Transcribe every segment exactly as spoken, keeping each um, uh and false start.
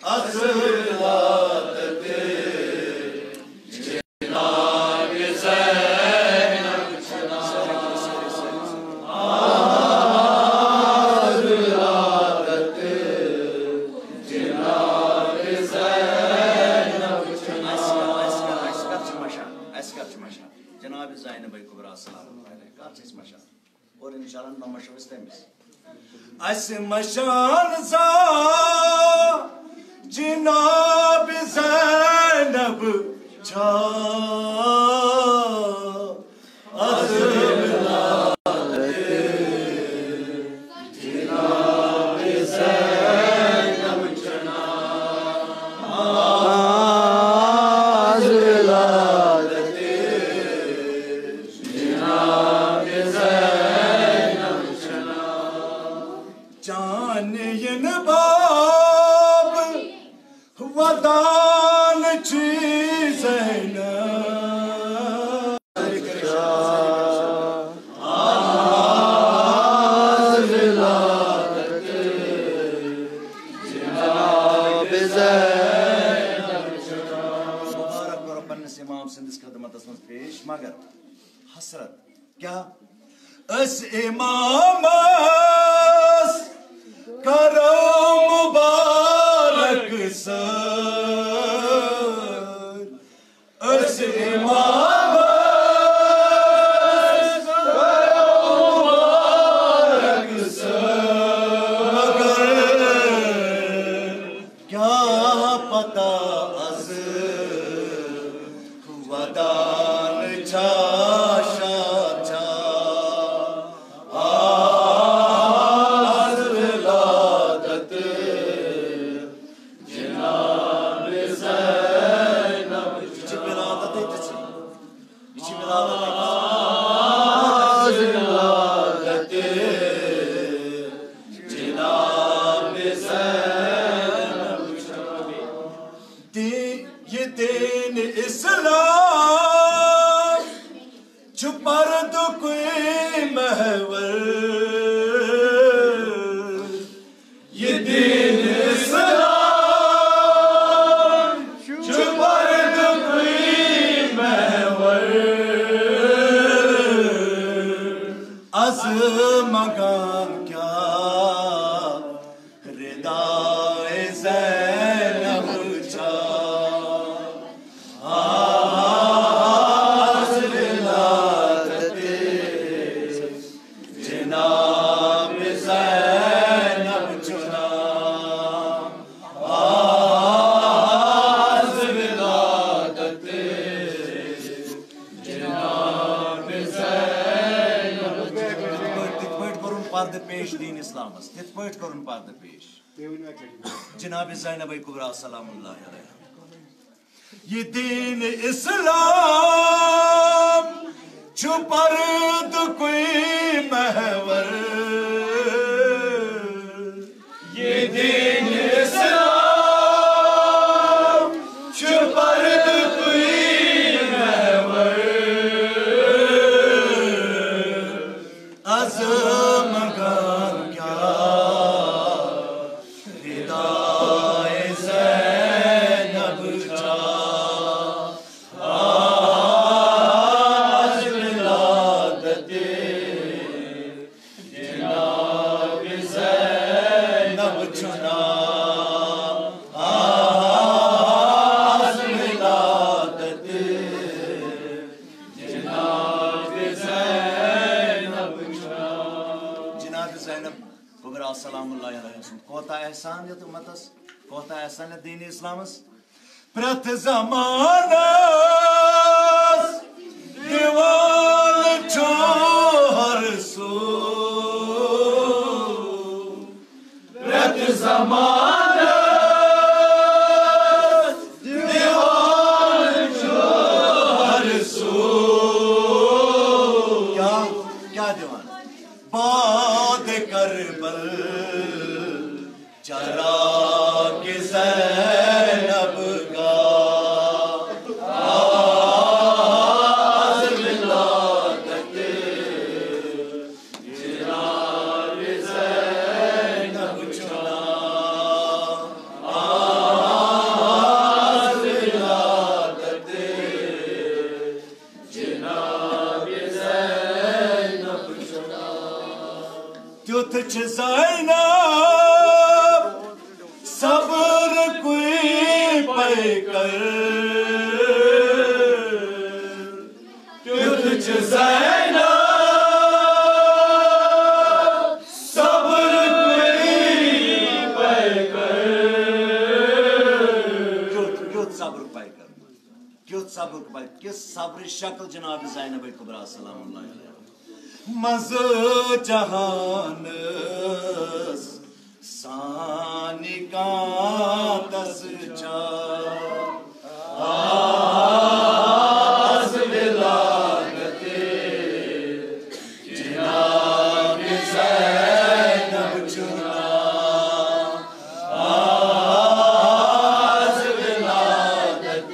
از ولادت جناب زینب چنا، از ولادت جناب زینب چنا۔ اَسہِ کَتھ چھِ مَشان؟ اَسہِ کَتھ چھِ مَشان؟ جناب زینب کبریٰ سلام اللہ علیہا، کَتھ چھِ اَسہِ مَشان؟ اور انشاءاللہ نمشو اس تٔمِس۔ اَسہِ مَشان زا جناب زینب چھا، از ولادت جناب زینب چھنا، از ولادت جناب زینب چھنا۔ چانہِ یِنہٕ باب ودان چھِ زینب۔ مبارک کرو پننِس امام سٕنٛدِس خدمتس منٛز پیش، مگر حسرت کیٛاہ؟ أسۍ امامس کرو مبارک سٲر۔ أسۍ امامس کرو مبارک سٲر۔ مگر کیٛاہ پتہ از ودان چھا شا چھا؟ از ولادت جناب زینب۔ یہِ چھِ ولادتٕے تِژھٕے۔ یہِ چھِ ولادتٕے تِژھٕے۔ از ولادت جناب زینب۔ دی-، یہِ دین اسلام چھُ پردُکُے محور۔ یہِ دین اسلام چھُ پردُکُے محور۔ از منگان کیٛاہ ردائے زینب چھا؟ از ولادت جناب زینب چھنا، از ولادت جناب زینب۔ تِتھ پٲٹھۍ، تِتھ پٲٹھۍ کوٚرُن پردٕ پیش دین اسلامس، تِتھ پٲٹھۍ کوٚرُن پردٕ پیش۔ جناب زینب کبریٰ سلام اللہ علیہا۔ یہِ دین اسلام چھُ پردُکُے محور۔ یہِ دین اسلام چھُ پردُکُے محور۔ از منگان کیٛاہ ردائے زینب چھا؟ از ولادت جناب زینب چھنا، از ولادت جناب زینب چھنا۔ جناب زینب کبریٰ سلام اللہ علیہا سُنٛد کوتاہ احسان یتھ امتس، کوتاہ احسان یتھ دین اسلامس۔ پرٛٮ۪تھ زمانس دِوان چھُ ہر سُہ۔ پرٛٮ۪تھ زمانس دِوان چھُ ہر سُہ۔ کیٛاہ، کیٛاہ دِوان؟ باد کربل چراغ زینب کا، از ولادت جناب زینب چھنا۔ صبرکُے پیکر، تیُتھ چھُ زینب۔ صبرکُے پیکر۔ کیُتھ، کیُتھ صبرُک پیکر۔ کیُتھ صبرُک پیکر۔ کِژھ صبرٕچ شکل جناب زینب کبریٰ سلام اللہ علیہا۔ منٛزٕ جہانس سانہِ کانٛہہ تس چھا؟ آز ولادت جناب زینب چھُنا؟ آز ولادت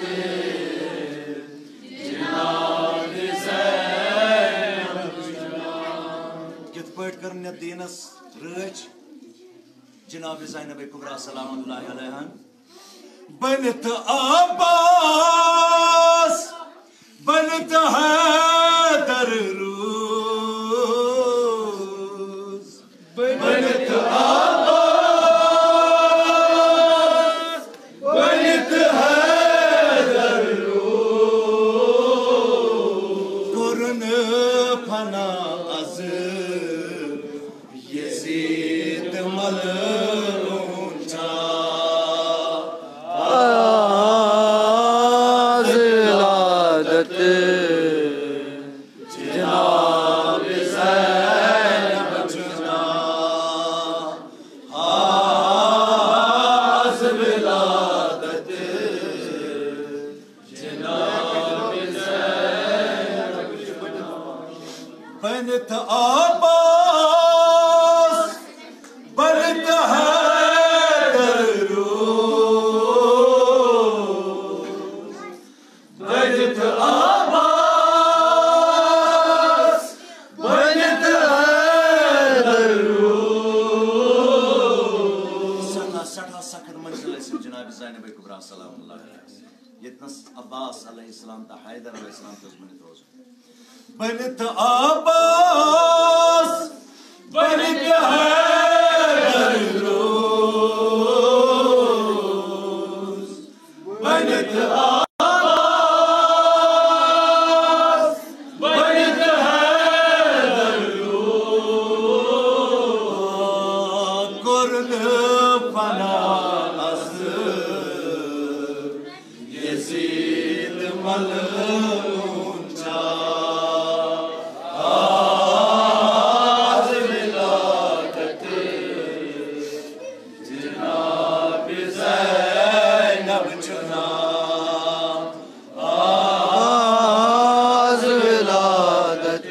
جناب زینب چھُنا؟ کِتھ پٲٹھۍ کٔر مےٚ دیٖنس رٲچھ؟ جناب زینب کبریٰ سلام اللہ علیہا۔ بٔنِتھ عباس، بٔنِتھ حیدر روٗز۔ بٔنِتھ عباس، بٔنِتھ حیدر روٗز۔ کوٚرُن فنا از یزید ملعون چھا؟ آز ولادت جناب زینب چھُنا؟ آز ولادت جناب زینب۔ بٔنِتھ عباس، بٔنِتھ حیدر روٗز۔ بٔنِتھ عباس، بٔنِتھ حیدر روٗز۔ سٮ۪ٹھاہ، سٮ۪ٹھاہ سخت منزل ٲسِن جناب زینب کبریٰ سلام اللہ علیہا۔ ییٚتنَس عباس علیہ السلام تہٕ حیدر علیہ السلام تہِ اوس بٔنِتھ روزان۔ بٔنِتھ عباس، بٔنِتھ حیدر روٗز۔ بٔنِتھ عباس، بٔنِتھ حیدر روٗز۔ کوٚر نہٕ فنا از یزید ملعون چھا؟ آز ولادت جناب زینب چھُنا؟ آز ولادت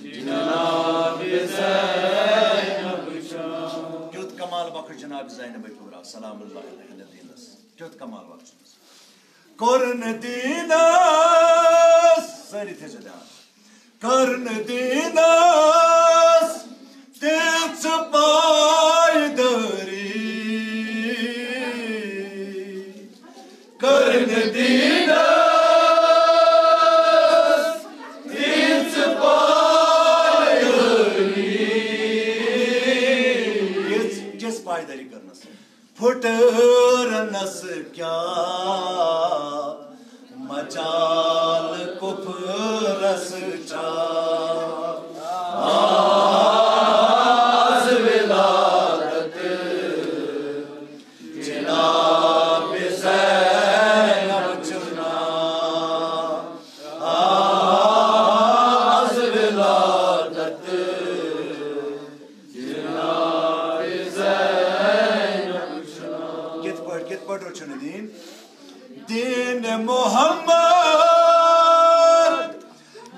جناب زینب چھُنا؟ کیُتھ کمال بخش جناب زینب کبریٰ سلام اللہ علیہا دیٖنس۔ کیُتھ کمال بخش۔ کوٚر نہٕ دیٖنس، سٲری تھٲیزیو دیان، کوٚر نہٕ دیٖنس تِژھ پایدٲری، کوٚر نہٕ دیٖنس تِژھ پایدٲری۔ کِژھ، کِژھ پایدٲری کٔرنس؟ پھُٹرنس کیٛاہ مجال کفرس چھا؟ آز ولادت جناب زینب چھُنا؟ آز ولادت جناب زینب چھُنا؟ کِتھ پٲٹھۍ، کِتھ پٲٹھۍ رٔچھُن دیٖن؟ دیٖن محمد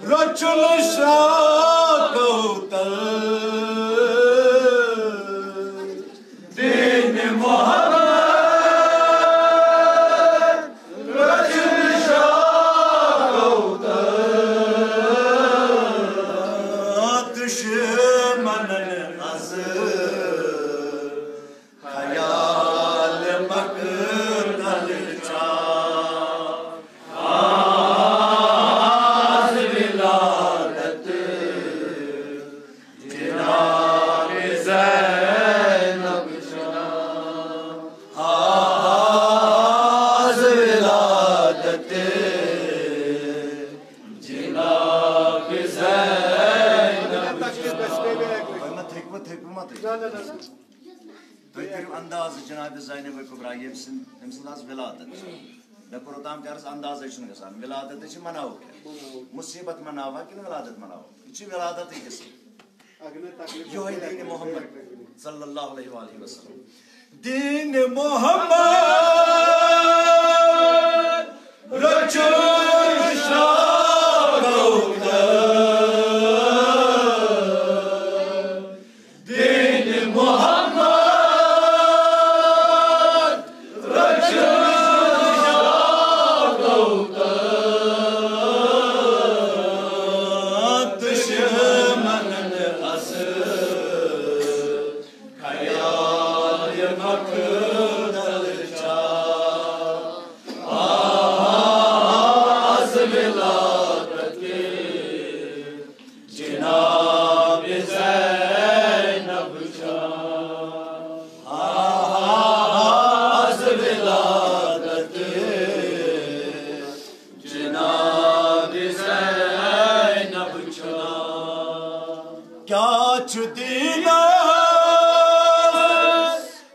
رٔچھُن شاہ کوتل۔ دیٖن محمد رٔچھُن شاہ کوتل۔ دُشمنن از خیال مقتل چھا؟ آز ولادت جناب زینب کبریٰ، ییٚمۍ سٕنٛد، أمۍ سٕنٛز آز ولادت چھِ۔ مےٚ کوٚر اوٚتام تہِ عرض، اندازے چھُنہٕ گژھان۔ ولادت چھِ مناوُک کیٛاہ؟ مُصیبت مناووا کِنہٕ ولادت مناوو؟ یہِ چھِ ولادتٕے قصہٕ۔ یِہوٚے دیٖنِ محمد صلی اللہ علیہ وآلہ وسلم۔ دیٖنِ محمد رٔچھِو شاہ کوثر۔ دیٖنِ محمد رٔچھِو شاہ کوثر۔ دُشمنن اصل خیال مقتل چھا۔ آ، از ولادت جناب زینب چھا۔ آ، از ولادت جناب زینب چھا۔ کیٛاہ چھُ دیٖنس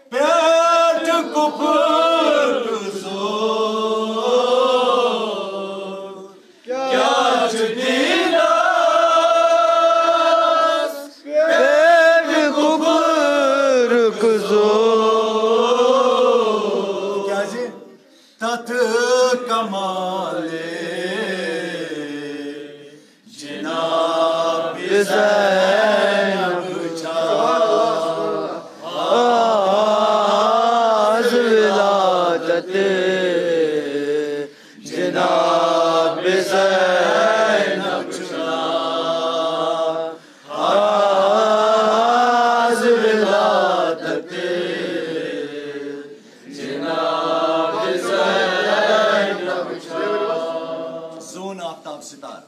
پٮ۪ٹھ کُفر زور؟ کیٛاہ چھُ دیٖنس پٮ۪ٹھ کُفرُک زور؟ کیٛازِ؟ تتھ کمالے جناب زینب چھا۔ آ، از ولادت جناب زینب چھا۔ آ، از ولادت جناب زینب چھا۔ زون آفتاب ستار۔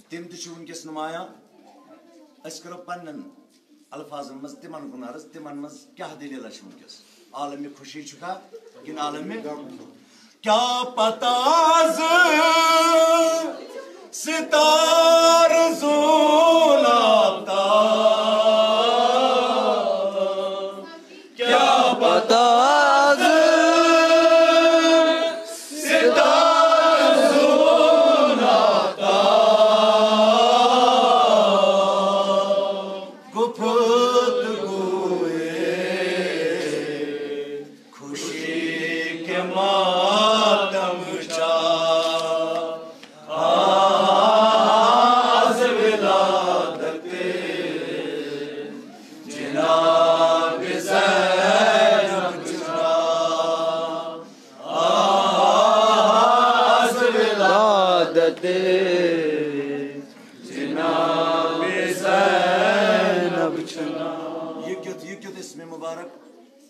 تِم تہِ چھِ وٕنکیٚس نمایاں۔ أسۍ کرو پننٮ۪ن الفاظن منٛز تِمن کُن عرض، تِمن منٛز کیٛاہ دٔلیٖلہ چھِ وٕنکیٚس؟ عالمِ خوشی چھُکھا کِنہٕ عالمِ؟ کیٛاہ پتہ از ستارٕ زوٗن آفتاب؟ کیٛاہ پتہ از ستارٕ زوٗن آفتاب؟ گُفت گوئے خوشی کے ماتم چھا۔ آ، از ولادت جناب زینب چھا۔ آ، از ولادت جناب زینب چھا۔ یہِ کیُتھ، یہِ کیُتھ اسمِ مبارک،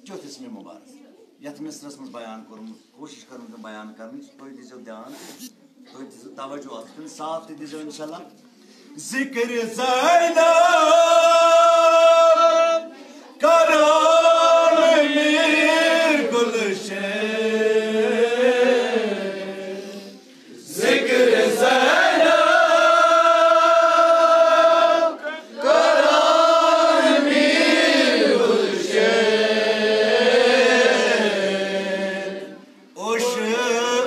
کیُتھ اسمِ مبارک۔ یتھ مصرس منٛز بیان کوٚرمُت، کوٗشِش کٔرمٕژ مےٚ بیان کرنٕچ، تُہۍ دیٖزیو دیان، تُہۍ دیٖزیو توجہ اتھ کُن، ساتھ تہِ دیٖزیو انشاءاللہ۔ ذکر زینب کران میر گلشن، ذکر زینب کران میر گلشن۔ اوش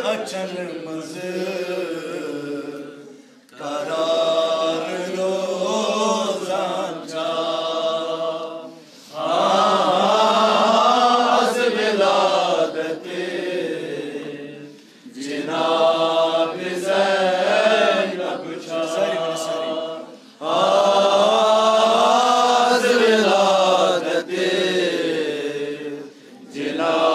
اچھن منٛز قرار روزان چھا۔ آز ولادت جناب زینب چھا۔ سٲری ؤنِو، سٲری۔ آز ولادت جناب